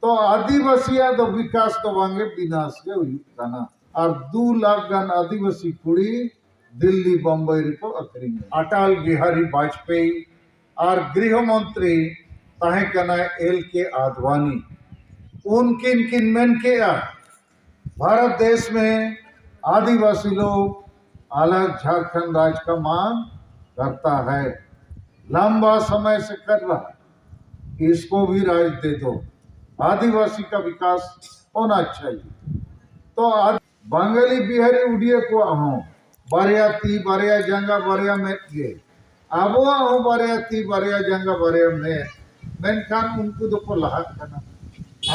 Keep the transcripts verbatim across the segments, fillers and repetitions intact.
ᱛᱚ ᱟᱹᱫᱤᱵᱟᱹᱥᱤᱭᱟᱜ ᱫᱚ ᱵᱤᱠᱟᱥ ᱫᱚ ᱵᱟᱝᱜᱮ, ᱵᱤᱱᱟᱥ ᱜᱮ ᱦᱩᱭᱩᱜ ᱠᱟᱱᱟ᱾ ᱟᱨ ᱫᱩ ᱞᱟᱠᱷ ᱜᱟᱱ ᱟᱹᱫᱤᱵᱟᱹᱥᱤ ᱠᱩᱲᱤ ᱫᱤᱞᱞᱤ ᱵᱚᱢᱵᱟᱭ ᱨᱮᱠᱚ ᱟᱹᱠᱷᱨᱤᱧ ᱮᱫᱟ᱾ ᱚᱴᱚᱞ ᱵᱤᱦᱟᱨᱤ ᱵᱟᱡᱽᱯᱮᱭᱤ ᱟᱨ ᱜᱨᱤᱦᱚ ᱢᱚᱱᱛᱨᱤ ᱛᱟᱦᱮᱸ ᱠᱟᱱᱟᱭ ᱮᱞ ᱠᱮ ᱟᱫᱣᱟᱱᱤ, ᱩᱱᱠᱤᱱ ᱠᱤᱱ ᱢᱮᱱ ᱠᱮᱜᱼᱟ, ᱵᱷᱟᱨᱚᱛ ᱫᱮᱥ ᱢᱮ ᱟᱹᱫᱤᱵᱟᱹᱥᱤ ᱞᱳᱜ ᱟᱞᱟᱜᱽ ᱡᱷᱟᱨᱠᱷᱚᱸᱰ ᱨᱟᱡᱽ ᱠᱟ ᱢᱟᱝ ᱠᱟᱨᱛᱟ ᱦᱟᱭ, ᱞᱟᱢᱵᱟ ᱥᱚᱢᱚᱭ ᱥᱮ ᱠᱟᱨ ᱨᱟᱦᱟ, ᱤᱥᱠᱳ ᱵᱷᱤ ᱨᱟᱡᱽ ᱫᱮ ᱫᱳ, ᱟᱹᱫᱤᱵᱟᱹᱥᱤ ᱠᱟ ᱵᱤᱠᱟᱥ ᱦᱳᱱᱟ ᱪᱟᱦᱤᱭᱮ᱾ ᱛᱚ ᱟᱨ ᱵᱟᱝᱜᱟᱞᱤ ᱵᱤᱦᱟᱨᱤ ᱩᱰᱤᱭᱟ ᱠᱚᱣᱟᱜ ᱦᱚᱸ ᱵᱟᱨᱭᱟ ᱛᱤ, ᱵᱟᱨᱭᱟ ᱡᱟᱸᱜᱟ, ᱵᱟᱨᱭᱟ ᱢᱮᱫ ᱜᱮ, ᱟᱵᱚᱣᱟᱜ ᱦᱚᱸ ᱵᱟᱨᱭᱟ ᱛᱤ, ᱵᱟᱨᱭᱟ ᱡᱟᱸᱜᱟ, ᱵᱟᱨᱭᱟ ᱢᱮᱫ, ᱢᱮᱱᱠᱷᱟᱱ ᱩᱱᱠᱩ ᱫᱚᱠᱚ ᱞᱟᱦᱟᱜ ᱠᱟᱱᱟ,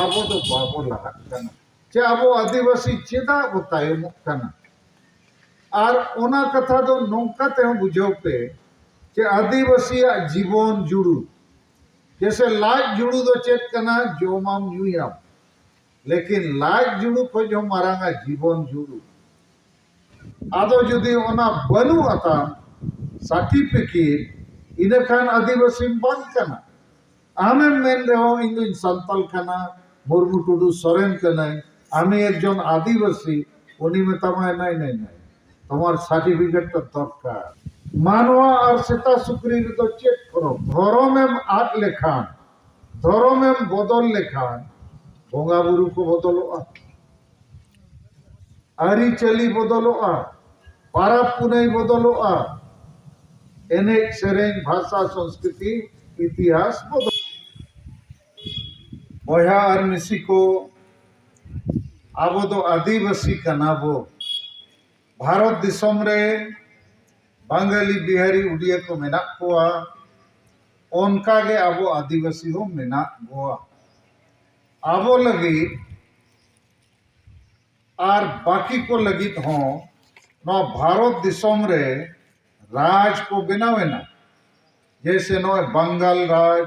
ᱟᱵᱚ ᱫᱚ ᱵᱟᱵᱚ ᱞᱟᱦᱟᱜ ᱠᱟᱱᱟ᱾ ᱪᱮ ᱟᱵᱚ ᱟᱹᱫᱤᱵᱟᱹᱥᱤ ᱪᱮᱫᱟᱜ ᱵᱚ ᱛᱟᱭᱚᱢᱚᱜ ᱠᱟᱱᱟ? ᱟᱨ ᱚᱱᱟ ᱠᱟᱛᱷᱟ ᱫᱚ ᱱᱚᱝᱠᱟ ᱛᱮᱦᱚᱸ ᱵᱩᱡᱷᱟᱹᱣ ᱯᱮ, ᱪᱮ ᱟᱹᱫᱤᱵᱟᱹᱥᱤᱭᱟᱜ ᱡᱤᱵᱚᱱ ᱡᱩᱲᱩ, ᱡᱮᱥᱮ ᱞᱟᱡ ᱡᱩᱲᱩ ᱫᱚ ᱪᱮᱫ ᱠᱟᱱᱟ? ᱡᱚᱢᱟᱢ ᱧᱩᱭᱟᱢ, ᱞᱮᱠᱤᱱ ᱞᱟᱡ ᱡᱩᱲᱩ ᱠᱷᱚᱡ ᱦᱚᱸ ᱢᱟᱨᱟᱝᱟ ᱡᱤᱵᱚᱱ ᱡᱩᱲᱩ᱾ ᱟᱫᱚ ᱡᱩᱫᱤ ᱚᱱᱟ ᱵᱟᱹᱱᱩᱜ ᱟᱛᱟᱢ ᱥᱟᱨᱴᱤᱯᱷᱤᱠᱮᱴ, ᱤᱱᱟᱹᱠᱷᱟᱱ ᱟᱹᱫᱤᱵᱟᱹᱥᱤᱢ ᱵᱟᱝ ᱠᱟᱱᱟ᱾ ᱟᱢᱮᱢ ᱢᱮᱱ ᱨᱮᱦᱚᱸ, "ᱤᱧ ᱫᱚᱧ ᱥᱟᱱᱛᱟᱞ ᱠᱟᱱᱟ, ᱢᱩᱨᱢᱩ ᱴᱩᱰᱩ ᱥᱚᱨᱮᱱ ᱠᱟᱹᱱᱟᱹᱧ", ᱟᱢᱤ ᱮᱠᱡᱚᱱ ᱟᱹᱫᱤᱵᱟᱹᱥᱤ, ᱩᱱᱤ ᱢᱮᱛᱟᱢᱟᱭ, "ᱱᱟᱭ, ᱱᱟᱭ, ᱱᱟᱭ, ᱛᱚᱢᱟᱨ ᱥᱟᱨᱴᱤᱯᱷᱤᱠᱮᱴ ᱛᱚ ᱫᱚᱨᱠᱟᱨ᱾" ᱢᱟᱱᱣᱟ ᱟᱨ ᱥᱮᱛᱟ ᱥᱩᱠᱨᱤ ᱨᱮᱫᱚ ᱪᱮᱫ ᱯᱷᱚᱨᱚᱠ? ᱫᱷᱚᱨᱚᱢᱮᱢ ᱟᱫ ᱞᱮᱠᱷᱟᱱ, ᱫᱷᱚᱨᱚᱢᱮᱢ ᱵᱚᱫᱚᱞ ᱞᱮᱠᱷᱟᱱ, ᱵᱚᱸᱜᱟ ᱵᱩᱨᱩ ᱠᱚ ᱵᱚᱫᱚᱞᱚᱜᱼᱟ, ᱟᱹᱨᱤᱪᱟᱹᱞᱤ ᱵᱚᱫᱚᱞᱚᱜᱼᱟ, ᱯᱟᱨᱟᱵᱽ ᱯᱩᱱᱟᱹᱭ ᱵᱚᱫᱚᱞᱚᱜᱼᱟ, ᱮᱱᱮᱡ ᱥᱮᱨᱮᱧ, ᱵᱷᱟᱥᱟ, ᱥᱚᱝᱥᱠᱨᱤᱛᱤ, ᱤᱛᱤᱦᱟᱥ ᱵᱚᱫᱚᱞ᱾ ᱵᱚᱭᱦᱟ ᱟᱨ ᱢᱤᱥᱤ ᱠᱚ, ᱟᱵᱚ ᱫᱚ ᱟᱹᱫᱤᱵᱟᱹᱥᱤ ᱠᱟᱱᱟ ᱵᱚ᱾ ᱵᱷᱟᱨᱚᱛ ᱫᱤᱥᱚᱢ ᱨᱮ ᱵᱟᱝᱜᱟᱞᱤ, ᱵᱤᱦᱟᱨᱤ, ᱩᱰᱤᱭᱟ ᱠᱚ ᱢᱮᱱᱟᱜ ᱠᱚᱣᱟ, ᱚᱱᱠᱟ ᱜᱮ ᱟᱵᱚ ᱟᱹᱫᱤᱵᱟᱹᱥᱤ ᱦᱚᱸ ᱢᱮᱱᱟᱜ ᱵᱚᱣᱟ᱾ ᱟᱵᱚ ᱞᱟᱹᱜᱤᱫ ᱟᱨ ᱵᱟᱹᱠᱤ ᱠᱚ ᱞᱟᱹᱜᱤᱫ ᱦᱚᱸ ᱱᱚᱣᱟ ᱵᱷᱟᱨᱚᱛ ᱫᱤᱥᱚᱢ ᱨᱮ ᱨᱟᱡᱽ ᱠᱚ ᱵᱮᱱᱟᱣ ᱮᱱᱟ᱾ ᱡᱮᱭᱥᱮ ᱱᱚᱜᱼᱚᱭ ᱵᱟᱝᱜᱟᱞ ᱨᱟᱡᱽ,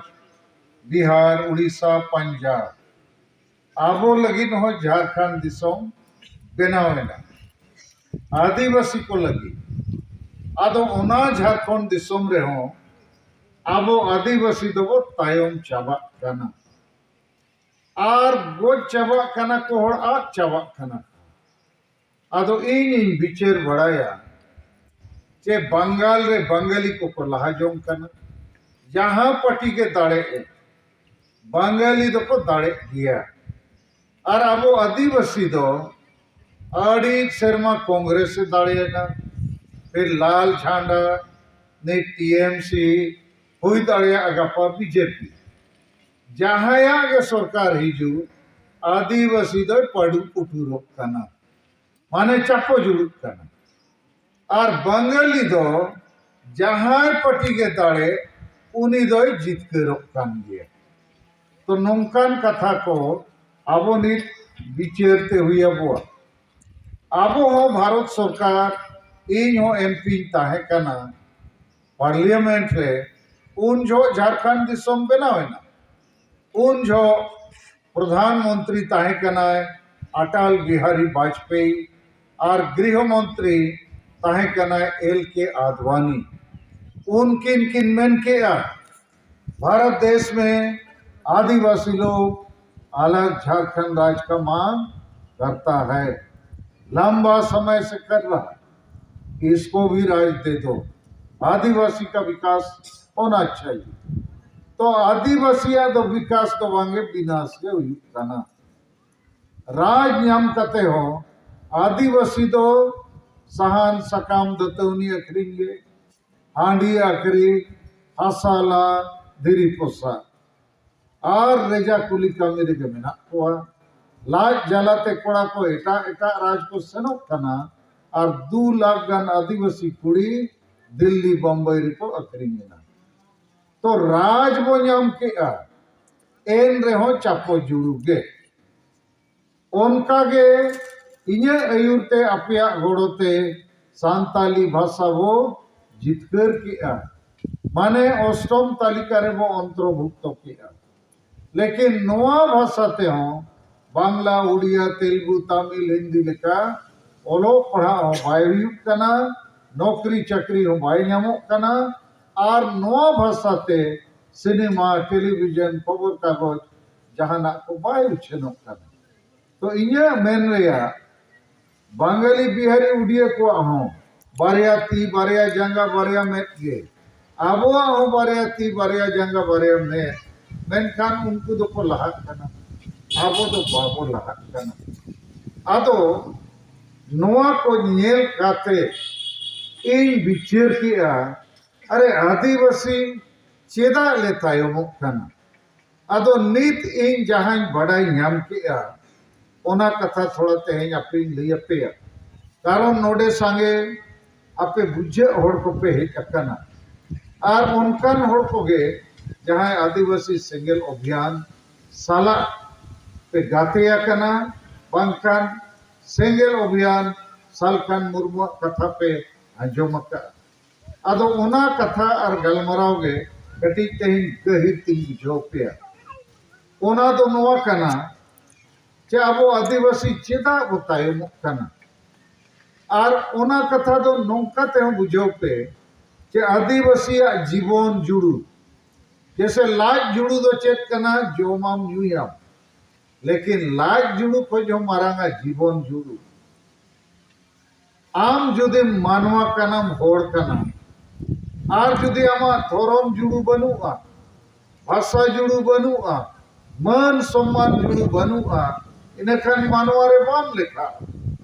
ᱵᱤᱦᱟᱨ, ᱩᱲᱤᱥᱥᱟ, ᱯᱟᱧᱡᱟᱵᱽ᱾ ᱟᱵᱚ ᱞᱟᱹᱜᱤᱫ ᱦᱚᱸ ᱡᱷᱟᱲᱠᱷᱚᱸᱰ ᱫᱤᱥᱚᱢ ᱵᱮᱱᱟᱣ ᱮᱱᱟ᱾ ᱟᱹᱫᱤᱵᱟᱹᱥᱤ ᱠᱚ ᱞᱟᱹᱜᱤᱫ᱾ ᱟᱫᱚ ᱚᱱᱟ ᱡᱷᱟᱲᱠᱷᱚᱸᱰ ᱫᱤᱥᱚᱢ ᱨᱮᱦᱚᱸ ᱟᱵᱚ ᱟᱹᱫᱤᱵᱟᱹᱥᱤ ᱫᱚᱵᱚ ᱛᱟᱭᱚᱢ ᱪᱟᱵᱟᱜ ᱠᱟᱱᱟ᱾ ᱟᱨ ᱜᱚᱡ ᱪᱟᱵᱟᱜ ᱠᱟᱱᱟ ᱠᱚ, ᱦᱚᱲ ᱟᱫ ᱪᱟᱵᱟᱜ ᱠᱟᱱᱟ ᱠᱚ᱾ ᱟᱫᱚ ᱤᱧᱤᱧ ᱵᱤᱪᱟᱹᱨ ᱵᱟᱲᱟᱭᱟ ᱡᱮ ᱵᱟᱝᱜᱟᱞ ᱨᱮ ᱵᱟᱝᱜᱟᱞᱤ ᱠᱚᱠᱚ ᱞᱟᱦᱟ ᱡᱚᱝ ᱠᱟᱱᱟ᱾ ᱡᱟᱦᱟᱸ ᱯᱟᱨᱴᱤ ᱜᱮ ᱫᱟᱲᱮᱜ ᱮ, ᱵᱟᱝᱜᱟᱞᱤ ᱫᱚᱠᱚ ᱫᱟᱲᱮᱜ ᱜᱮᱭᱟ᱾ ᱟᱨ ᱟᱵᱚ ᱟᱹᱫᱤᱵᱟᱹᱥᱤ ᱫᱚ ᱟᱹᱰᱤ ᱥᱮᱨᱢᱟ ᱠᱚᱝᱜᱨᱮᱥ ᱮ ᱫᱟᱲᱮᱭᱟᱠᱟᱱ, ᱯᱷᱤᱨ ᱞᱟᱞ ᱡᱷᱟᱱᱰᱟ, ᱱᱤᱛ ᱴᱤ ᱮᱢ ᱥᱤ, ᱦᱩᱭ ᱫᱟᱲᱮᱭᱟᱜᱼᱟ ᱜᱟᱯᱟ ᱵᱤ ᱡᱮ ᱯᱤ᱾ ᱡᱟᱦᱟᱸᱭᱟᱜ ᱜᱮ ᱥᱚᱨᱠᱟᱨ ᱦᱤᱡᱩᱜ, ᱟᱹᱫᱤᱵᱟᱹᱥᱤ ᱫᱚᱭ ᱯᱟᱹᱰᱩ ᱯᱩᱴᱩᱨᱚᱜ ᱠᱟᱱᱟ, ᱢᱟᱱᱮ ᱪᱟᱯᱚ ᱡᱩᱲᱩᱜ ᱠᱟᱱᱟ᱾ ᱟᱨ ᱵᱟᱝᱜᱟᱞᱤ ᱫᱚ ᱡᱟᱦᱟᱸᱭ ᱯᱟᱨᱴᱤ ᱜᱮ ᱫᱟᱲᱮ, ᱩᱱᱤ ᱫᱚᱭ ᱡᱤᱛᱠᱟᱹᱨᱚᱜ ᱠᱟᱱ ᱜᱮᱭᱟ᱾ ᱛᱚ ᱱᱚᱝᱠᱟᱱ ᱠᱟᱛᱷᱟ ᱠᱚ ᱟᱵᱚ ᱱᱤᱛ ᱵᱤᱪᱟᱹᱨ ᱛᱮ ᱦᱩᱭ ᱟᱵᱚᱣᱟ᱾ ᱟᱵᱚ ᱦᱚᱸ ᱵᱷᱟᱨᱚᱛ ᱥᱚᱨᱠᱟᱨ, ᱤᱧ ᱦᱚᱸ ᱮᱢ ᱯᱤᱧ ᱛᱟᱦᱮᱸ ᱠᱟᱱᱟ ᱯᱟᱨᱞᱤᱭᱟᱢᱮᱱᱴ ᱨᱮ, ᱩᱱ ᱡᱚᱦᱚᱜ ᱡᱷᱟᱲᱠᱷᱚᱸᱰ ᱫᱤᱥᱚᱢ ᱵᱮᱱᱟᱣ ᱮᱱᱟ᱾ ᱩᱱ ᱡᱚᱦᱚᱜ ᱯᱨᱚᱫᱷᱟᱱ ᱢᱚᱱᱛᱨᱤ ᱛᱟᱦᱮᱸ ᱠᱟᱱᱟᱭ ᱟᱴᱟᱞ ᱵᱤᱦᱟᱨᱤ ᱵᱟᱡᱽᱯᱮᱭᱤ ᱟᱨ ᱜᱨᱤᱦᱚ ᱢᱚᱱᱛᱨᱤ ᱛᱟᱦᱮᱸ ᱠᱟᱱᱟᱭ ᱮᱞ ᱠᱮ ᱟᱫᱣᱟᱱᱤ᱾ ᱩᱱᱠᱤᱱ ᱠᱤᱱ ᱢᱮᱱ ᱠᱮᱜᱼᱟ, भारत देश में आदिवासी लोग अलग झारखंड राज्य का मांग करता है, लंबा समय से कर रहा है, इसको भी राज दे दो, आदिवासी का विकास होना चाहिए। तो ᱟᱹᱫᱤᱵᱟᱹᱥᱤᱭᱟᱜ ᱫᱚ ᱵᱤᱠᱟᱥ ᱫᱚ ᱵᱟᱝᱜᱮ, ᱵᱤᱱᱟᱥ ᱜᱮ ᱦᱩᱭᱩᱜ ᱠᱟᱱᱟ᱾ ᱨᱟᱡᱽ ᱧᱟᱢ ᱠᱟᱛᱮ ᱦᱚᱸ ᱟᱹᱫᱤᱵᱟᱹᱥᱤ ᱫᱚ ᱥᱟᱦᱟᱱ ᱥᱟᱠᱟᱢ ᱫᱟᱹᱛᱟᱹᱣᱱᱤ ᱟᱹᱠᱷᱨᱤᱧ ᱜᱮ, ᱦᱟᱺᱰᱤ ᱟᱹᱠᱷᱨᱤᱧ, ᱦᱟᱥᱟ ᱞᱟ, ᱫᱷᱤᱨᱤ ᱯᱚᱥᱟᱜ ᱟᱨ ᱨᱮᱡᱟ ᱠᱩᱞᱤ ᱠᱟᱹᱢᱤ ᱨᱮᱜᱮ ᱢᱮᱱᱟᱜ ᱠᱚᱣᱟ᱾ ᱞᱟᱡ ᱡᱟᱞᱟᱛᱮ ᱠᱚᱲᱟ ᱠᱚ ᱮᱴᱟᱜ ᱮᱴᱟᱜ ᱨᱟᱡᱽ ᱠᱚ ᱥᱮᱱᱚᱜ ᱠᱟᱱᱟ ᱟᱨ ᱫᱩ ᱞᱟᱠᱷ ᱜᱟᱱ ᱟᱹᱫᱤᱵᱟᱹᱥᱤ ᱠᱩᱲᱤ ᱫᱤᱞᱞᱤ ᱵᱚᱢᱵᱟᱭ ᱨᱮᱠᱚ ᱟᱹᱠᱷᱨᱤᱧ ᱮᱱᱟ᱾ ᱛᱚ ᱨᱟᱡᱽ ᱵᱚ ᱧᱟᱢ ᱠᱮᱜᱼᱟ, ᱮᱱ ᱨᱮᱦᱚᱸ ᱪᱟᱯᱚ ᱡᱩᱲᱩ ᱜᱮ᱾ ᱚᱱᱠᱟᱜᱮ ᱤᱧᱟᱹᱜ ᱟᱹᱭᱩᱨ ᱛᱮ, ᱟᱯᱮᱭᱟᱜ ᱜᱚᱲᱚ ᱛᱮ ᱥᱟᱱᱛᱟᱞᱤ ᱵᱷᱟᱥᱟ ᱵᱚ ᱡᱤᱛᱠᱟᱹᱨ ᱠᱮᱜᱼᱟ, ᱢᱟᱱᱮ ᱚᱥᱴᱚᱢ ᱛᱟᱹᱞᱤᱠᱟ ᱨᱮᱵᱚ ᱚᱱᱛᱚᱨᱵᱷᱩᱠᱛᱚ ᱠᱮᱜᱼᱟ᱾ ᱞᱮᱠᱤᱱ ᱱᱚᱣᱟ ᱵᱷᱟᱥᱟ ᱛᱮᱦᱚᱸ ᱵᱟᱝᱞᱟ, ᱩᱲᱤᱭᱟ, ᱛᱮᱞᱜᱩ, ᱛᱟᱢᱤᱞ, ᱦᱤᱱᱫᱤ ᱞᱮᱠᱟ ᱚᱞᱚᱜ ᱯᱟᱲᱦᱟᱜ ᱦᱚᱸ ᱵᱟᱭ ᱦᱩᱭᱩᱜ ᱠᱟᱱᱟ, ᱱᱚᱠᱨᱤ ᱪᱟᱹᱠᱨᱤ ᱦᱚᱸ ᱵᱟᱭ ᱧᱟᱢᱚᱜ ᱠᱟᱱᱟ᱾ ᱟᱨ ᱱᱚᱣᱟ ᱵᱷᱟᱥᱟ ᱛᱮ ᱥᱤᱱᱮᱢᱟ, ᱴᱮᱞᱤᱵᱷᱤᱡᱚᱱ, ᱠᱷᱚᱵᱚᱨ ᱠᱟᱜᱚᱡᱽ, ᱡᱟᱦᱟᱱᱟᱜ ᱠᱚ ᱵᱟᱭ ᱩᱪᱷᱟᱹᱱᱚᱜ ᱠᱟᱱᱟ᱾ ᱛᱚ ᱤᱧᱟᱹᱜ ᱢᱮᱱ ᱨᱮᱭᱟᱜ, ᱵᱟᱝᱜᱟᱞᱤ ᱵᱤᱦᱟᱨᱤ ᱩᱰᱤᱭᱟᱹ ᱠᱚᱣᱟᱜ ᱦᱚᱸ ᱵᱟᱨᱭᱟ ᱛᱤ, ᱵᱟᱨᱭᱟ ᱡᱟᱸᱜᱟ, ᱵᱟᱨᱭᱟ ᱢᱮᱫ ᱜᱮ, ᱟᱵᱚᱣᱟᱜ ᱦᱚᱸ ᱵᱟᱨᱭᱟ ᱛᱤ, ᱵᱟᱨᱭᱟ ᱡᱟᱸᱜᱟ, ᱵᱟᱨᱭᱟ ᱢᱮᱫ, ᱢᱮᱱᱠᱷᱟᱱ ᱩᱱᱠᱩ ᱫᱚᱠᱚ ᱞᱟᱦᱟᱜ ᱠᱟᱱᱟ, ᱟᱵᱚ ᱫᱚ ᱵᱟᱵᱚ ᱞᱟᱦᱟᱜ ᱠᱟᱱᱟ᱾ ᱟᱫᱚ ᱱᱚᱣᱟ ᱠᱚ ᱧᱮᱞ ᱠᱟᱛᱮ ᱤᱧ ᱵᱤᱪᱟᱹᱨ ᱠᱮᱜᱼᱟ, ᱟᱨᱮ ᱟᱹᱫᱤᱵᱟᱹᱥᱤ ᱪᱮᱫᱟᱜ ᱞᱮ ᱛᱟᱭᱚᱢᱚᱜ ᱠᱟᱱᱟ? ᱟᱫᱚ ᱱᱤᱛ ᱤᱧ ᱡᱟᱦᱟᱸᱧ ᱵᱟᱰᱟᱭ ᱧᱟᱢ ᱠᱮᱜᱼᱟ, ᱚᱱᱟ ᱠᱟᱛᱷᱟ ᱛᱷᱚᱲᱟ ᱛᱮᱦᱮᱧ ᱟᱯᱮᱧ ᱞᱟᱹᱭ ᱟᱯᱮᱭᱟ᱾ ᱠᱟᱨᱚᱱ ᱱᱚᱰᱮ ᱥᱟᱸᱜᱮ ᱟᱯᱮ ᱵᱩᱡᱷᱟᱹᱜ ᱦᱚᱲ ᱠᱚᱯᱮ ᱦᱮᱡ ᱟᱠᱟᱱᱟ, ᱟᱨ ᱚᱱᱠᱟᱱ ᱦᱚᱲ ᱠᱚᱜᱮ ᱡᱟᱦᱟᱸᱭ ᱟᱹᱫᱤᱵᱟᱹᱥᱤ ᱥᱮᱸᱜᱮᱞ ᱚᱵᱷᱤᱭᱟᱱ ᱥᱟᱞᱟᱜ ᱯᱮ ᱜᱟᱛᱮ ᱟᱠᱟᱱᱟ, ᱵᱟᱝᱠᱷᱟᱱ ᱥᱮᱸᱜᱮᱞ ᱚᱵᱷᱤᱭᱟᱱ ᱥᱟᱞᱠᱷᱟᱱ ᱢᱩᱨᱢᱩᱣᱟᱜ ᱠᱟᱛᱷᱟ ᱯᱮ ᱟᱸᱡᱚᱢ ᱟᱠᱟᱫᱼᱟ᱾ ᱟᱫᱚ ᱚᱱᱟ ᱠᱟᱛᱷᱟ ᱟᱨ ᱜᱟᱞᱢᱟᱨᱟᱣ ᱜᱮ ᱠᱟᱹᱴᱤᱡ ᱛᱮᱦᱮᱧ ᱜᱟᱹᱦᱤᱨ ᱛᱤᱧ ᱵᱩᱡᱷᱟᱹᱣ ᱯᱮᱭᱟ᱾ ᱚᱱᱟ ᱫᱚ ᱱᱚᱣᱟ ᱠᱟᱱᱟ ᱡᱮ ᱟᱵᱚ ᱟᱹᱫᱤᱵᱟᱹᱥᱤ ᱪᱮᱫᱟᱜ ᱵᱚ ᱛᱟᱭᱚᱢᱚᱜ ᱠᱟᱱᱟ? ᱟᱨ ᱚᱱᱟ ᱠᱟᱛᱷᱟ ᱫᱚ ᱱᱚᱝᱠᱟ ᱛᱮᱦᱚᱸ ᱵᱩᱡᱷᱟᱹᱣ ᱯᱮ ᱡᱮ ᱟᱹᱫᱤᱵᱟᱹᱥᱤᱭᱟᱜ ᱡᱤᱵᱚᱱ ᱡᱩᱲᱩ, ᱡᱮᱥᱮ ᱞᱟᱡ ᱡᱩᱲᱩ ᱫᱚ ᱪᱮᱫ ᱠᱟᱱᱟ? ᱡᱚᱢᱟᱢ ᱧᱩᱭᱟᱢ, ᱞᱮᱠᱤᱱ ᱞᱟᱡ ᱡᱩᱲᱩ ᱠᱷᱚᱡ ᱦᱚᱸ ᱢᱟᱨᱟᱝᱟ ᱡᱤᱵᱚᱱ ᱡᱩᱲᱩ᱾ ᱟᱢ ᱡᱩᱫᱤᱢ ᱢᱟᱱᱣᱟ ᱠᱟᱱᱟᱢ, ᱦᱚᱲ ᱠᱟᱱᱟᱢ, ᱟᱨ ᱡᱩᱫᱤ ᱟᱢᱟᱜ ᱫᱷᱚᱨᱚᱢ ᱡᱩᱲᱩ ᱵᱟᱹᱱᱩᱜᱼᱟ, ᱵᱷᱟᱥᱟ ᱡᱩᱲᱩ ᱵᱟᱹᱱᱩᱜᱼᱟ, ᱢᱟᱹᱱ ᱥᱚᱢᱢᱟᱱ ᱡᱩᱲᱩ ᱵᱟᱹᱱᱩᱜᱼᱟ, ᱤᱱᱟᱹᱠᱷᱟᱱ ᱢᱟᱱᱣᱟ ᱨᱮ ᱵᱟᱢ ᱞᱮᱠᱷᱟᱜᱼᱟ᱾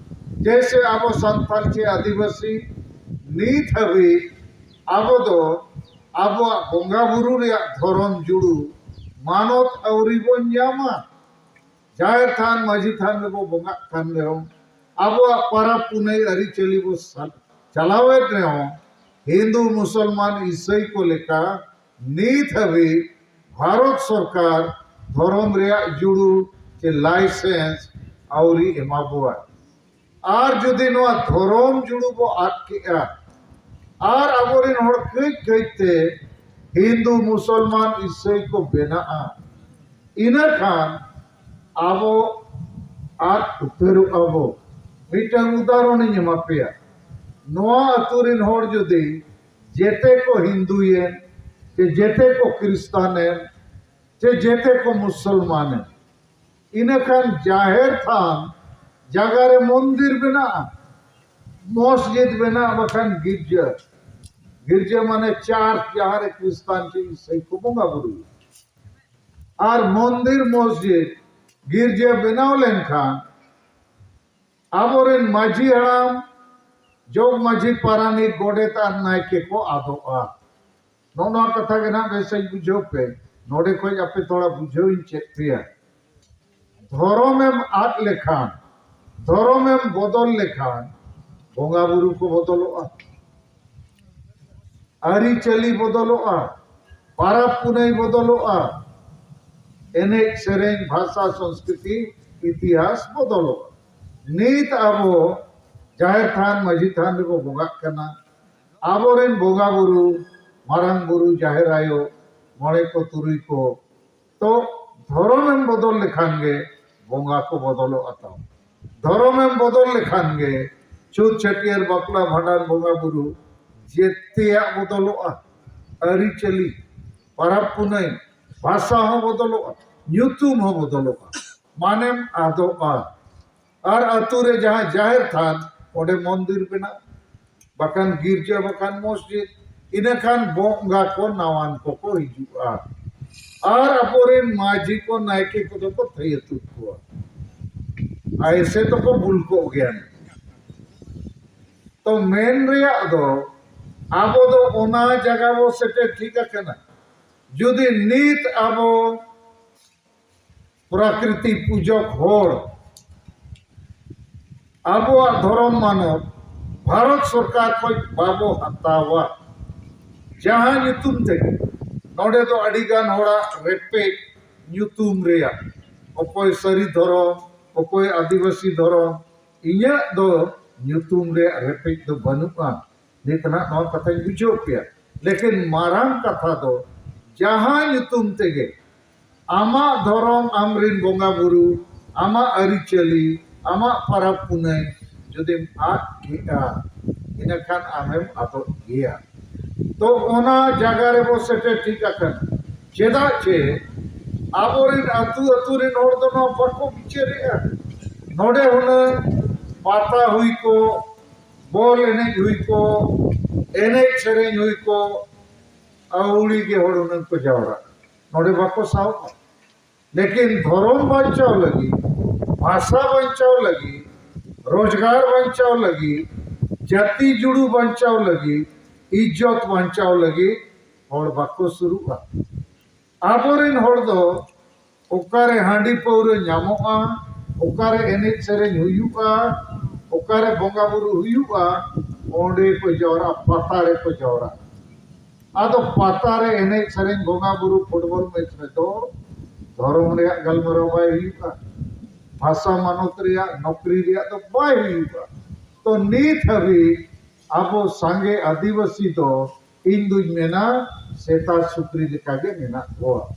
ᱡᱮᱭᱥᱮ ᱟᱵᱚ ᱥᱟᱱᱛᱟᱲ ᱪᱮ ᱟᱹᱫᱤᱵᱟᱹᱥᱤ ᱱᱤᱛ ᱦᱟᱹᱵᱤᱡ ᱟᱵᱚ ᱫᱚ ᱟᱵᱚᱣᱟᱜ ᱵᱚᱸᱜᱟ ᱵᱩᱨᱩ ᱨᱮᱭᱟᱜ ᱫᱷᱚᱨᱚᱢ ᱡᱩᱲᱩ ᱢᱟᱱᱚᱛ ᱟᱹᱣᱨᱤ ᱵᱚᱱ ᱧᱟᱢᱟ᱾ ᱡᱟᱦᱮᱨ ᱛᱷᱟᱱ, ᱢᱟᱹᱡᱷᱤ ᱛᱷᱟᱱ ᱨᱮᱵᱚ ᱵᱚᱸᱜᱟᱜ ᱠᱟᱱ ᱨᱮᱦᱚᱸ, ᱟᱵᱚᱣᱟᱜ ᱯᱟᱨᱟᱵᱽ ᱯᱩᱱᱟᱹᱭ ᱟᱹᱨᱤᱪᱟᱹᱞᱤ ᱵᱚ ᱥᱟ-, ᱪᱟᱞᱟᱣᱮᱫ ᱨᱮᱦᱚᱸ, ᱦᱤᱱᱫᱩ, ᱢᱩᱥᱚᱞᱢᱟᱱ, ᱤᱥᱟᱹᱭ ᱠᱚ ᱞᱮᱠᱟ ᱱᱤᱛ ᱦᱟᱹᱵᱤᱡ ᱵᱷᱟᱨᱚᱛ ᱥᱚᱨᱠᱟᱨ ᱫᱷᱚᱨᱚᱢ ᱨᱮᱭᱟᱜ ᱡᱩᱲᱩ ᱪᱮ license ᱟᱹᱣᱨᱤ ᱮᱢᱟ ᱵᱚᱣᱟ᱾ ᱟᱨ ᱡᱩᱫᱤ ᱱᱚᱣᱟ ᱫᱷᱚᱨᱚᱢ ᱡᱩᱲᱩ ᱵᱚ ᱟᱫ ᱠᱮᱜᱼᱟ, ᱟᱨ ᱟᱵᱚᱨᱮᱱ ᱦᱚᱲ ᱠᱟᱹᱡ ᱠᱟᱹᱡ ᱛᱮ ᱦᱤᱱᱫᱩ, ᱢᱩᱥᱚᱞᱢᱟᱱ, ᱤᱥᱟᱹᱭ ᱠᱚ ᱵᱮᱱᱟᱜᱼᱟ, ᱤᱱᱟᱹ ᱠᱷᱟᱱ ᱟᱵᱚ ᱟᱫ ᱩᱛᱟᱹᱨᱚᱜᱼᱟ ᱵᱚ᱾ ᱢᱤᱫᱴᱟᱝ ᱩᱫᱟᱦᱚᱨᱚᱱ ᱤᱧ ᱮᱢᱟ ᱯᱮᱭᱟ᱾ ᱱᱚᱣᱟ ᱟᱹᱛᱩ ᱨᱮᱱ ᱦᱚᱲ ᱡᱩᱫᱤ ᱡᱮᱛᱮ ᱠᱚ ᱦᱤᱱᱫᱩᱭᱮᱱ, ᱥᱮ ᱡᱮᱛᱮ ᱠᱚ ᱠᱷᱨᱤᱥᱴᱟᱱᱮᱱ, ᱥᱮ ᱡᱮᱛᱮ ᱠᱚ ᱢᱩᱥᱚᱞᱢᱟᱱ᱾ ᱤᱱᱟᱹᱠᱷᱟᱱ ᱡᱟᱦᱮᱨ ᱛᱷᱟᱱ ᱡᱟᱭᱜᱟ ᱨᱮ ᱢᱚᱱᱫᱤᱨ ᱢᱮᱱᱟᱜᱼᱟ, ᱢᱚᱥᱡᱤᱫ ᱢᱮᱱᱟᱜᱼᱟ, ᱵᱟᱠᱷᱟᱱ ᱜᱤᱨᱡᱟᱹ᱾ ᱜᱤᱨᱡᱟᱹ ᱢᱟᱱᱮ ᱪᱟᱨᱪ, ᱡᱟᱦᱟᱸ ᱨᱮ ᱠᱷᱨᱤᱥᱴᱟᱱ ᱪᱮ ᱤᱥᱟᱹᱭ ᱠᱚ ᱵᱚᱸᱜᱟ ᱵᱩᱨᱩᱭᱟ᱾ ᱟᱨ ᱢᱚᱱᱫᱤᱨ, ᱢᱚᱥᱡᱤᱫ, ᱜᱤᱨᱡᱟᱹ ᱵᱮᱱᱟᱣ ᱞᱮᱱᱠᱷᱟᱱ ᱟᱵᱚᱨᱮᱱ ᱢᱟᱹᱡᱷᱤ ᱦᱟᱲᱟᱢ, ᱡᱚᱜᱽ ᱢᱟᱹᱡᱷᱤ, ᱯᱟᱨᱟᱱᱤᱠ, ᱜᱚᱰᱮᱛ ᱟᱨ ᱱᱟᱭᱠᱮ ᱠᱚ ᱟᱫᱚᱜᱼᱟ᱾ ᱱᱚᱜᱼᱚ ᱱᱚᱣᱟ ᱠᱟᱛᱷᱟ ᱜᱮ ᱱᱟᱦᱟᱜ ᱵᱮᱥ ᱥᱟᱺᱦᱤᱡ ᱵᱩᱡᱷᱟᱹᱣ ᱯᱮ᱾ ᱱᱚᱰᱮ ᱠᱷᱚᱱ ᱟᱯᱮ ᱛᱷᱚᱲᱟ ᱵᱩᱡᱷᱟᱹᱣ ᱤᱧ ᱪᱮᱫ ᱯᱮᱭᱟ᱾ ᱫᱷᱚᱨᱚᱢᱮᱢ ᱟᱫ ᱞᱮᱠᱷᱟᱱ, ᱫᱷᱚᱨᱚᱢᱮᱢ ᱵᱚᱫᱚᱞ ᱞᱮᱠᱷᱟᱱ, ᱵᱚᱸᱜᱟ ᱵᱩᱨᱩ ᱠᱚ ᱵᱚᱫᱚᱞᱚᱜᱼᱟ, ᱟᱹᱨᱤᱪᱟᱹᱞᱤ ᱵᱚᱫᱚᱞᱚᱜᱼᱟ, ᱯᱟᱨᱟᱵᱽ ᱯᱩᱱᱟᱹᱭ ᱵᱚᱫᱚᱞᱚᱜᱼᱟ, ᱮᱱᱮᱡ ᱥᱮᱨᱮᱧ, ᱵᱷᱟᱥᱟ, ᱥᱚᱝᱥᱠᱨᱤᱛᱤ, ᱤᱛᱤᱦᱟᱥ ᱵᱚᱫᱚᱞᱚᱜᱼᱟ᱾ ᱱᱤᱛ ᱟᱵᱚ ᱡᱟᱦᱮᱨ ᱛᱷᱟᱱ, ᱢᱟᱹᱡᱷᱤ ᱛᱷᱟᱱ ᱨᱮᱵᱚ ᱵᱚᱸᱜᱟᱜ ᱠᱟᱱᱟ, ᱟᱵᱚᱨᱮᱱ ᱵᱚᱸᱜᱟ ᱵᱩᱨᱩ, ᱢᱟᱨᱟᱝ ᱵᱩᱨᱩ, ᱡᱟᱦᱮᱨ ᱟᱭᱳ, ᱢᱚᱬᱮ ᱠᱚ, ᱛᱩᱨᱩᱭ ᱠᱚ, ᱛᱚ ᱫᱷᱚᱨᱚᱢᱮᱢ ᱵᱚᱫᱚᱞ ᱞᱮᱠᱷᱟᱱ ᱜᱮ ᱵᱚᱸᱜᱟ ᱠᱚ ᱵᱚᱫᱚᱞᱚᱜᱼᱟ ᱛᱟᱢ᱾ ᱫᱷᱚᱨᱚᱢᱮᱢ ᱵᱚᱫᱚᱞ ᱞᱮᱠᱷᱟᱱ ᱜᱮ ᱪᱷᱩᱛ, ᱪᱷᱟᱹᱴᱭᱟᱹᱨ, ᱵᱟᱯᱞᱟ, ᱵᱷᱟᱸᱰᱟᱱ, ᱵᱚᱸᱜᱟ ᱵᱩᱨᱩ, ᱡᱮᱛᱮᱭᱟᱜ ᱵᱚᱫᱚᱞᱚᱜᱼᱟ᱾ ᱟᱹᱨᱤᱪᱟᱹᱞᱤ, ᱯᱟᱨᱟᱵᱽ ᱯᱩᱱᱟᱹᱭ, ᱵᱷᱟᱥᱟ ᱦᱚᱸ ᱵᱚᱫᱚᱞᱚᱜᱼᱟ, ᱧᱩᱛᱩᱢ ᱦᱚᱸ ᱵᱚᱫᱚᱞᱚᱜᱼᱟ, ᱢᱟᱱᱮᱢ ᱟᱫᱚᱜᱼᱟ᱾ ᱟᱨ ᱟᱹᱛᱩ ᱨᱮ ᱡᱟᱦᱟᱸ ᱡᱟᱦᱮᱨ ᱛᱷᱟᱱ, ᱚᱸᱰᱮ ᱢᱚᱱᱫᱤᱨ ᱵᱮᱱᱟᱜ, ᱵᱟᱠᱷᱟᱱ ᱜᱤᱨᱡᱟᱹ, ᱵᱟᱠᱷᱟᱱ ᱢᱚᱥᱡᱤᱫ᱾ ᱤᱱᱟᱹᱠᱷᱟᱱ ᱵᱚᱸᱜᱟ ᱠᱚ ᱱᱟᱣᱟᱱ ᱠᱚᱠᱚ ᱦᱤᱡᱩᱜᱼᱟ ᱟᱨ ᱟᱵᱚᱨᱮᱱ ᱢᱟᱹᱡᱷᱤ ᱠᱚ, ᱱᱟᱭᱠᱮ ᱠᱚᱫᱚ ᱠᱚ ᱛᱷᱟᱹᱭᱟᱹ ᱛᱩᱫ ᱠᱚᱣᱟ᱾ ᱟᱭᱥᱮ ᱛᱚᱠᱚ ᱵᱷᱩᱞ ᱠᱚᱜ ᱜᱮᱭᱟ᱾ ᱛᱚ ᱢᱮᱱ ᱨᱮᱭᱟᱜ ᱫᱚ, ᱟᱵᱚ ᱫᱚ ᱚᱱᱟ ᱡᱟᱭᱜᱟ ᱵᱚ ᱥᱮᱴᱮᱨ ᱴᱷᱤᱠ ᱟᱠᱟᱱᱟ᱾ ᱡᱩᱫᱤ ᱱᱤᱛ ᱟᱵᱚ ᱯᱨᱟᱠᱨᱤᱛᱤ ᱯᱩᱡᱚᱠ ᱦᱚᱲ ᱟᱵᱚᱣᱟᱜ ᱫᱷᱚᱨᱚᱢ ᱢᱟᱱᱚᱛ ᱵᱷᱟᱨᱚᱛ ᱥᱚᱨᱠᱟᱨ ᱠᱷᱚᱱ ᱵᱟᱵᱚ ᱦᱟᱛᱟᱣᱟ, ᱡᱟᱦᱟᱸ ᱧᱩᱛᱩᱢ ᱛᱮᱜᱮ, ᱱᱚᱰᱮ ᱫᱚ ᱟᱹᱰᱤᱜᱟᱱ ᱦᱚᱲᱟᱜ ᱨᱮᱯᱮᱡ ᱧᱩᱛᱩᱢ ᱨᱮᱭᱟᱜ, ᱚᱠᱚᱭ ᱥᱟᱹᱨᱤ ᱫᱷᱚᱨᱚᱢ, ᱚᱠᱚᱭ ᱟᱹᱫᱤᱵᱟᱹᱥᱤ ᱫᱷᱚᱨᱚᱢ, ᱤᱧᱟᱹᱜ ᱫᱚ ᱧᱩᱛᱩᱢ ᱨᱮᱭᱟᱜ ᱨᱮᱯᱮᱡ ᱫᱚ ᱵᱟᱹᱱᱩᱜᱼᱟ᱾ ᱱᱤᱛ ᱱᱟᱜ ᱱᱚᱣᱟ ᱠᱟᱛᱷᱟᱧ ᱵᱩᱡᱷᱟᱹᱣ ᱯᱮᱭᱟ, ᱞᱮᱠᱤᱱ ᱢᱟᱨᱟᱝ ᱠᱟᱛᱷᱟ ᱫᱚ ᱡᱟᱦᱟᱸ ᱧᱩᱛᱩᱢ ᱛᱮᱜᱮ ᱟᱢᱟᱜ ᱫᱷᱚᱨᱚᱢ, ᱟᱢᱨᱤᱱ ᱵᱚᱸᱜᱟ ᱵᱩᱨᱩ, ᱟᱢᱟᱜ ᱟᱹᱨᱤᱪᱟᱹᱞᱤ, ᱟᱢᱟᱜ ᱯᱟᱨᱟᱵᱽ ᱯᱩᱱᱟᱹᱭ ᱡᱩᱫᱤᱢ ᱟᱫ ᱠᱮᱜᱼᱟ, ᱤᱱᱟᱹᱠᱷᱟᱱ ᱟᱢᱮᱢ ᱟᱫᱚᱜ ᱜᱮᱭᱟ᱾ ᱛᱚ ᱚᱱᱟ ᱡᱟᱭᱜᱟ ᱨᱮᱵᱚ ᱥᱮᱴᱮᱨ ᱴᱷᱤᱠ ᱟᱠᱟᱱᱟ᱾ ᱪᱮᱫᱟᱜ ᱪᱮ ᱟᱵᱚᱨᱮᱱ ᱟᱹᱛᱩ ᱟᱹᱛᱩ ᱨᱮᱱ ᱦᱚᱲ ᱫᱚ ᱱᱚᱣᱟ ᱵᱟᱠᱚ ᱵᱤᱪᱟᱹᱨᱮᱜᱼᱟ᱾ ᱱᱚᱰᱮ ᱦᱩᱱᱟᱹᱝ ᱯᱟᱛᱟ ᱦᱩᱭ ᱠᱚ, ᱵᱚᱞ ᱮᱱᱮᱡ ᱦᱩᱭ ᱠᱚ, ᱮᱱᱮᱡ ᱥᱮᱨᱮᱧ ᱦᱩᱭ ᱠᱚ, ᱟᱹᱣᱲᱤ ᱜᱮ ᱦᱚᱲ ᱦᱩᱱᱟᱹᱝ ᱠᱚ ᱡᱟᱣᱨᱟᱜᱼᱟ᱾ ᱱᱚᱰᱮ ᱵᱟᱠᱚ ᱥᱟᱦᱚᱵᱼᱟ᱾ ᱞᱮᱠᱤᱱ ᱫᱷᱚᱨᱚᱢ ᱵᱟᱧᱪᱟᱣ ᱞᱟᱹᱜᱤᱫ, ᱵᱷᱟᱥᱟ ᱵᱟᱧᱪᱟᱣ ᱞᱟᱹᱜᱤᱫ, ᱨᱳᱡᱽᱜᱟᱨ ᱵᱟᱧᱪᱟᱣ ᱞᱟᱹᱜᱤᱫ, ᱡᱟᱹᱛᱤ ᱡᱩᱲᱩ ᱵᱟᱧᱪᱟᱣ ᱞᱟᱹᱜᱤᱫ, ᱤᱡᱽᱡᱚᱛ ᱵᱟᱧᱪᱟᱣ ᱞᱟᱹᱜᱤᱫ ᱦᱚᱲ ᱵᱟᱠᱚ ᱥᱩᱨᱩᱜᱼᱟ᱾ ᱟᱵᱚᱨᱮᱱ ᱦᱚᱲ ᱫᱚ ᱚᱠᱟᱨᱮ ᱦᱟᱺᱰᱤ ᱯᱟᱹᱣᱨᱟᱹ ᱧᱟᱢᱚᱜᱼᱟ, ᱚᱠᱟᱨᱮ ᱮᱱᱮᱡ ᱥᱮᱨᱮᱧ ᱦᱩᱭᱩᱜᱼᱟ, ᱚᱠᱟᱨᱮ ᱵᱚᱸᱜᱟ ᱵᱩᱨᱩ ᱦᱩᱭᱩᱜᱼᱟ, ᱚᱸᱰᱮ ᱠᱚ ᱡᱟᱣᱨᱟᱜᱼᱟ, ᱯᱟᱛᱟ ᱨᱮᱠᱚ ᱡᱟᱣᱨᱟᱜᱼᱟ᱾ ᱟᱫᱚ ᱯᱟᱛᱟ ᱨᱮ ᱮᱱᱮᱡ ᱥᱮᱨᱮᱧ, ᱵᱚᱸᱜᱟ ᱵᱩᱨᱩ, ᱯᱷᱩᱴᱵᱚᱞ ᱢᱮᱪ ᱨᱮᱫᱚ ᱫᱷᱚᱨᱚᱢ ᱨᱮᱭᱟᱜ ᱜᱟᱞᱢᱟᱨᱟᱣ ᱵᱟᱭ ᱦᱩᱭᱩᱜᱼᱟ, ᱵᱷᱟᱥᱟ ᱢᱟᱱᱚᱛ ᱨᱮᱭᱟᱜ, ᱱᱚᱠᱨᱤ ᱨᱮᱭᱟᱜ ᱫᱚ ᱵᱟᱭ ᱦᱩᱭᱩᱜᱼᱟ᱾ ᱛᱚ ᱱᱤᱛ ᱦᱟᱹᱵᱤᱡ ᱟᱵᱚ ᱥᱟᱸᱜᱮ ᱟᱹᱫᱤᱵᱟᱹᱥᱤ ᱫᱚ ᱤᱧ ᱫᱩᱧ ᱢᱮᱱᱟ ᱥᱮᱛᱟ ᱥᱩᱠᱨᱤ ᱞᱮᱠᱟᱜᱮ ᱢᱮᱱᱟᱜ ᱠᱚᱣᱟ᱾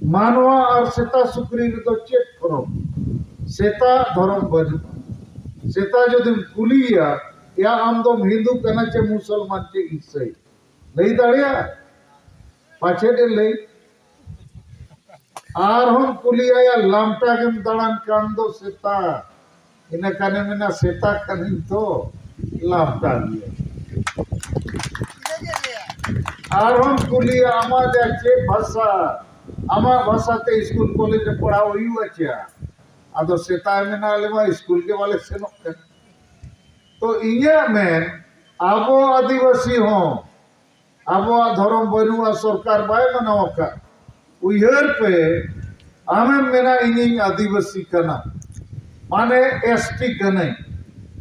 ᱢᱟᱱᱣᱟ ᱟᱨ ᱥᱮᱛᱟ ᱥᱩᱠᱨᱤ ᱨᱮᱫᱚ ᱪᱮᱫ ᱯᱷᱚᱨᱚᱠ? ᱥᱮᱛᱟ ᱫᱷᱚᱨᱚᱢ ᱵᱟᱹᱱᱩᱜᱼᱟ᱾ ᱥᱮᱛᱟ ᱡᱩᱫᱤᱢ ᱠᱩᱞᱤᱭᱮᱭᱟ, "ᱭᱟ, ᱟᱢ ᱫᱚᱢ ᱦᱤᱱᱫᱩ ᱠᱟᱱᱟ ᱪᱮ ᱢᱩᱥᱚᱞᱢᱟᱱ ᱪᱮ ᱤᱥᱟᱹᱭ?" ᱞᱟᱹᱭ ᱫᱟᱲᱮᱭᱟᱜᱼᱟ? ᱯᱟᱪᱮᱫ ᱮ ᱞᱟᱹᱭ᱾ ᱟᱨᱦᱚᱸᱢ ᱠᱩᱞᱤᱭᱮᱭᱟ, "ᱞᱟᱢᱴᱟ ᱜᱮᱢ ᱫᱟᱬᱟᱱ ᱠᱟᱱ ᱫᱚ ᱥᱮᱛᱟ?" ᱤᱱᱟᱹ ᱠᱷᱟᱱᱮ ᱢᱮᱱᱟ, "ᱥᱮᱛᱟ ᱠᱟᱹᱱᱟᱹᱧ ᱛᱚ, ᱞᱟᱢᱴᱟ ᱜᱮᱭᱟ᱾" ᱟᱨᱦᱚᱸᱢ ᱠᱩᱞᱤᱭᱟ, "ᱟᱢᱟᱜ ᱫᱚ ᱪᱮᱫ ᱵᱷᱟᱥᱟ?" "ᱟᱢᱟᱜ ᱵᱷᱟᱥᱟ ᱛᱮ ᱥᱠᱩᱞ ᱠᱚᱞᱮᱡᱽ ᱨᱮ ᱯᱟᱲᱦᱟᱣ ᱦᱩᱭᱩᱜᱼᱟ ᱪᱮ?" ᱟᱫᱚ ᱥᱮᱛᱟᱭ ᱢᱮᱱᱟ, "ᱟᱞᱮ ᱢᱟ ᱥᱠᱩᱞ ᱜᱮ ᱵᱟᱞᱮ ᱥᱮᱱᱚᱜ ᱠᱟᱱᱟ᱾" ᱛᱚ ᱤᱧᱟᱹᱜ ᱢᱮᱱ, ᱟᱵᱚ ᱟᱹᱫᱤᱵᱟᱹᱥᱤ ᱦᱚᱸ ᱟᱵᱚᱣᱟᱜ ᱫᱷᱚᱨᱚᱢ ᱵᱟᱹᱱᱩᱜᱼᱟ, ᱥᱚᱨᱠᱟᱨ ᱵᱟᱭ ᱢᱟᱱᱟᱣ ᱟᱠᱟᱫ᱾ ᱩᱭᱦᱟᱹᱨ ᱯᱮ, ᱟᱢᱮᱢ ᱢᱮᱱᱟ, "ᱤᱧᱤᱧ ᱟᱹᱫᱤᱵᱟᱹᱥᱤ ᱠᱟᱱᱟ", ᱢᱟᱱᱮ ᱮᱥ ᱴᱤ ᱠᱟᱹᱱᱟᱹᱧ,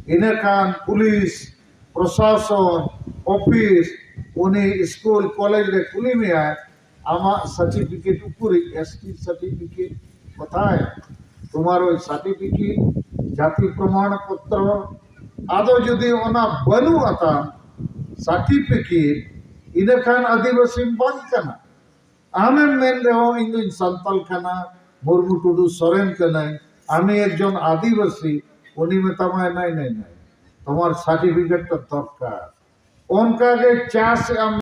ᱤᱱᱟᱹ ᱠᱷᱟᱱ ᱯᱩᱞᱤᱥ, ᱯᱨᱚᱥᱟᱥᱚᱱ, ᱚᱯᱷᱤᱥ, ᱩᱱᱤ ᱥᱠᱩᱞ ᱠᱚᱞᱮᱡᱽ ᱨᱮ ᱠᱩᱞᱤ ᱢᱮᱭᱟᱭ, "ᱟᱢᱟᱜ ᱥᱟᱨᱴᱤᱯᱷᱤᱠᱮᱴ ᱩᱠᱩᱨᱤᱡ? ᱮᱥ ᱴᱤ ᱥᱟᱨᱴᱤᱯᱷᱤᱠᱮᱴ ᱠᱚᱛᱷᱟᱭ? ᱛᱩᱢᱟᱨ ᱳᱭ ᱥᱟᱨᱴᱤᱯᱷᱤᱠᱮᱴ, ᱡᱟᱹᱛᱤ ᱯᱨᱚᱢᱟᱬ ᱯᱚᱛᱨᱚ?" ᱟᱫᱚ ᱡᱩᱫᱤ ᱚᱱᱟ ᱵᱟᱹᱱᱩᱜ ᱟᱛᱟᱢ ᱥᱟᱨᱴᱤᱯᱷᱤᱠᱮᱴ, ᱤᱱᱟᱹ ᱠᱷᱟᱱ ᱟᱹᱫᱤᱵᱟᱹᱥᱤᱢ ᱵᱟᱝ ᱠᱟᱱᱟ᱾ ᱟᱢᱮᱢ ᱢᱮᱱ ᱨᱮᱦᱚᱸ, "ᱤᱧ ᱫᱩᱧ ᱥᱟᱱᱛᱟᱞ ᱠᱟᱱᱟ, ᱢᱩᱨᱢᱩ ᱴᱩᱰᱩ ᱥᱚᱨᱮᱱ ᱠᱟᱹᱱᱟᱹᱧ", ᱟᱢᱤ ᱮᱠᱡᱚᱱ ᱟᱹᱫᱤᱵᱟᱹᱥᱤ, ᱩᱱᱤ ᱢᱮᱛᱟᱢᱟᱭ, "ᱱᱟᱭ, ᱱᱟᱭ, ᱱᱟᱭ, ᱛᱳᱢᱟᱨ ᱥᱟᱨᱴᱤᱯᱷᱤᱠᱮᱴ ᱛᱚ ᱫᱚᱨᱠᱟᱨ᱾" ᱚᱱᱠᱟ ᱜᱮ ᱪᱟᱥ ᱮᱢ